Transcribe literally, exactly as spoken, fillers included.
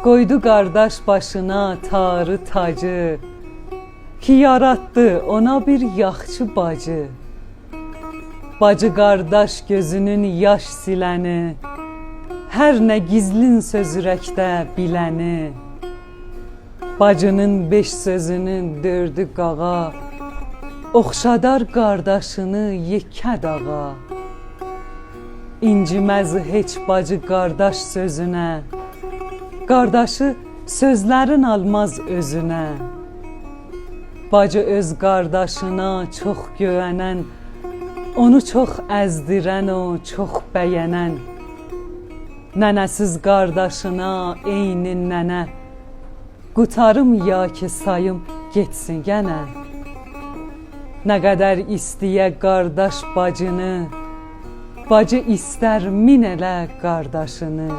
قویدو قارداش باشینا تاری تاجی، کی یاراتدی اونا بیر یاخشی باجی. باجی قارداش گؤزونون یاش سیلنی، هر نه گیزلین سؤز اورکده بیلنی. باجینین بئش سؤزونون دؤردو قاغا، اوخشادار قارداشینی یئکه داغا. اینجیمز هئچ باجی قارداش سؤزونه، قارداشی سؤزلرین آلماز اؤزونه. باجی اؤز قارداشینا چوخ گوونن، اونو چوخ ازدیرن و چوخ بینن. ننه‌سیز قارداشینا عینی ننه، قوتاریم یا کی ساییم گئتسین گئنه. نه قدر ایسته‌یه قارداش باجینی، باجی ایستر مین ائله قارداشینی.